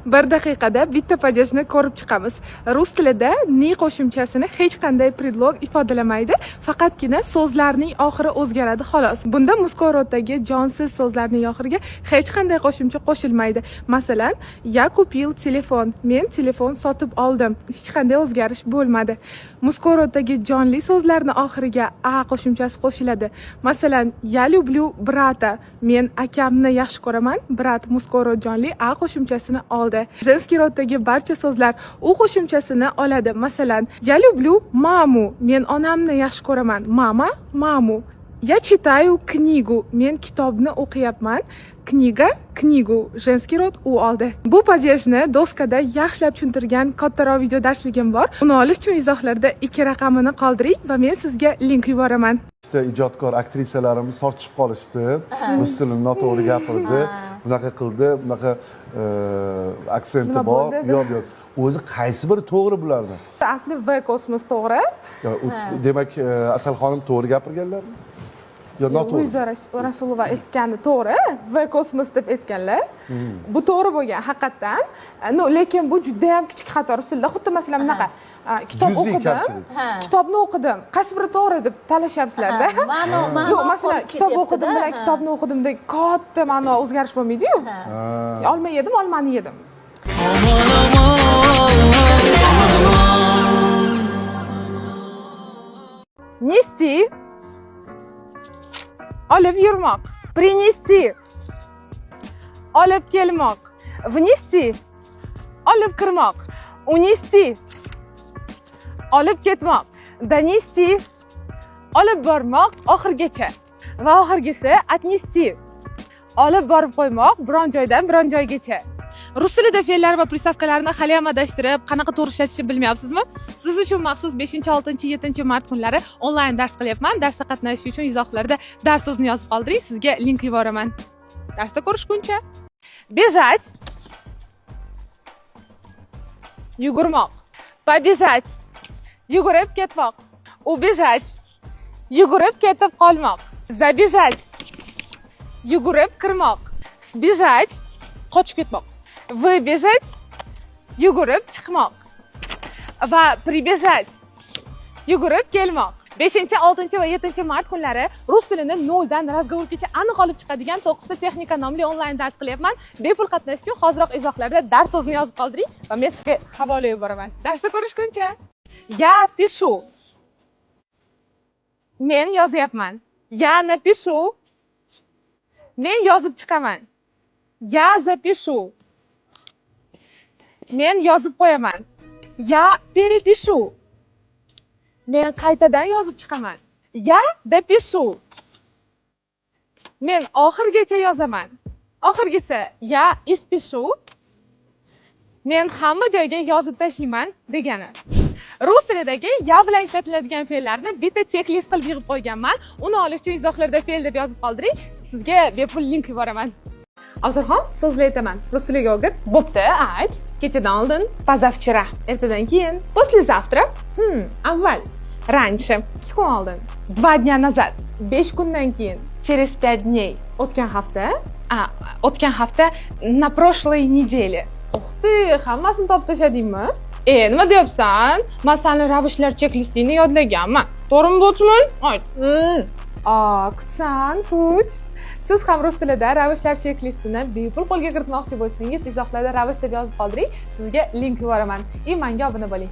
Bir daqiqada bitta падеж ni ko'rib chiqamiz. Rus tilida "ни" qo'shimchasini hech qanday предлог ifodalamaydi, faqatgina so'zlarning oxiri o'zgaradi, xolos. Bunda мужской род dagi jonsiz so'zlarning oxiriga hech qanday qo'shimcha qo'shilmaydi. Masalan, "Я купил телефон", men telefon sotib oldim. Hech qanday o'zgarish bo'lmadi. Мужской род dagi jonli so'zlarni oxiriga "а" qo'shimchasi qo'shiladi. Masalan, "Я люблю брата", men akamni yaxshi ko'raman. Брат мужской род jonli, "а" qo'shimchasini oldi. Женский род dagi barcha so'zlar "у" qo'shimchasini oladi. Masalan, "Я люблю маму", men onamni yaxshi ko'raman. Мама, маму. Я читаю книгу, men kitobni o'qiyapman. Книга, книгу, женский род "у" oldi. Bu падеж ni doskada yaxshilab tushuntirgan kattaroq video darsligim bor. Uni olish uchun izohlarda 2 raqamini qoldiring va men sizga link yuboraman. Ikkita ijodkor aktrisalarimiz tortishib qolishdi. Rus tilini noto'g'ri gapirdi, bunaqa qildi, bunaqa aksenti Nima bor. bo'ldi? Yo'q, yo'q. O'zi qaysi biri to'g'ri bularni? Asli "В космос" to'g'ri. Yo, demak, Asal xonim to'g'ri gapirganlarmi yo noto'g'ri? Luiza Rasulova aytgani to'g'ri, "В космос" deb aytganlar. Bu to'g'ri bo'lgan haqiqatdan. Ну, lekin bu juda ham kichik xato rus tilida. Xuddi masalan bunaqa kitob Juz'iy o'qidim, kamchilik. Kitobni o'qidim. Qaysi biri to'g'ri deb talashyapsizlarda. Ma'no ma'no Yo'q, masalan, qolib kitob ketyapti-da. o'qidim bilan kitobni o'qidim deb katta ma'no o'zgarish bo'lmaydi-yu. Olma yedim, olmani yedim. Aman aman aman. Нести, olib yurmoq. Принести, olib kelmoq. Внести, olib kirmoq. Унести, olib ketmoq. Донести, olib bormoq oxirigacha. Va oxirgisi отнести, olib borib qo'ymoq biron joydan biron joygacha. Rus tilida fe'llar va приставка larni haliyam adashtirib, qanaqa to'g'ri ishlatishni bilmayapsizmi? Siz uchun maxsus 5, 6, 7 mart kunlari onlayn dars qilyapman. Darsda qatnashish uchun izohlarda dars so'zini yozib qoldiring, sizga link yuboraman. Darsda ko'rishguncha. Бежать, yugurmoq. Побежать, yugurib ketmoq. Убежать, yugurib ketib qolmoq. Забежать, yugurib kirmoq. Сбежать, qochib ketmoq. Выбежать, yugurib chiqmoq. Va прибежать, yugurib kelmoq. 5, 6 va 7 mart kunlari rus tilini noldan разговор gacha aniq olib chiqadigan 9 ta texnika nomli onlayn dars qilyapman. Bepul qatnashish uchun hoziroq izohlarda dars so'zini yozib qoldiring va men sizga havola yuboraman. Darsda ko'rishguncha. Я пишу. Men yozyapman. Я напишу. Men yozib chiqaman. Я запишу. Men yozib qo'yaman. Я перепишу. Men qaytadan yozib chiqaman. Я допишу. Men oxirigacha yozaman. Oxirgisi я испишу. Men hamma joyga yozib tashlayman degani. Rus tilidagi "я" bilan ishlatiladigan fe'llarni bitta checklist qilib yig'ib qo'yganman. Uni olish uchun izohlarda fe'l deb yozib qoldiring. Sizga bepul link yuboraman. Afzalxon, so'zlar aytaman. Rus tiliga o'gir. Bo'pti, ayt. Kechadan oldin, позавчера. Ertadan keyin, послезавтра. Avval, раньше. 2 kun oldin, 2 дня назад. 5 kundan keyin, через 5 дней. O'tgan hafta, o'tgan hafta, на прошлой неделе. Ух ты, hammasini topib tashladingmi? E, nima deyapsan? Man sani ravishlar cheklistingni yodlaganman. To'g'rimi, Botman? Ayt. Kutsan, kut. Siz ham rus tilida ravishlar cheklistini bepul qo'lga kiritmoqchi bo'lsangiz, izohlarda "ravish" deb yozib qoldiring, sizga link yuboraman. И menga obuna bo'ling.